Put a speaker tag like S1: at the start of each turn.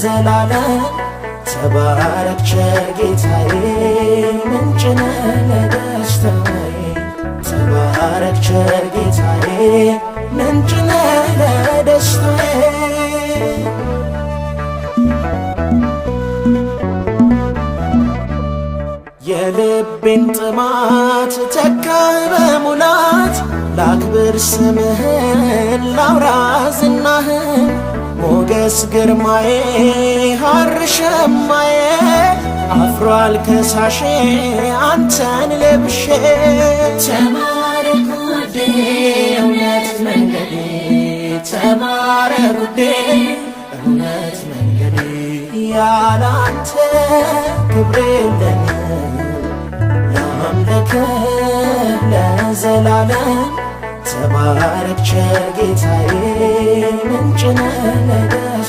S1: ለዘላለም ተባረክ ቸር ጌታዬ ምንጭ ነህ ለደስታዬ ተባረክ ቸር ጌታዬ ምንጭ ነህ ለደስታዬ። የልቤን ጥማት ተካ በሙላት ላክብር ስምህን ላውራ ዝናህን ሞገስ ግርማዬ ሐር ሸማዬ አፍሯል ከሳሼ አንተን ለብሼ። ተባረክ ውዴ እውነት መንገዴ ተባረክ ውዴ እውነት መንገዴ ያላንተ ክብር የለኝም ላምልክህ ለዘላለም ተባረክ ቸር ጌታዬ ምንጭ ነህ ለደስታዬ።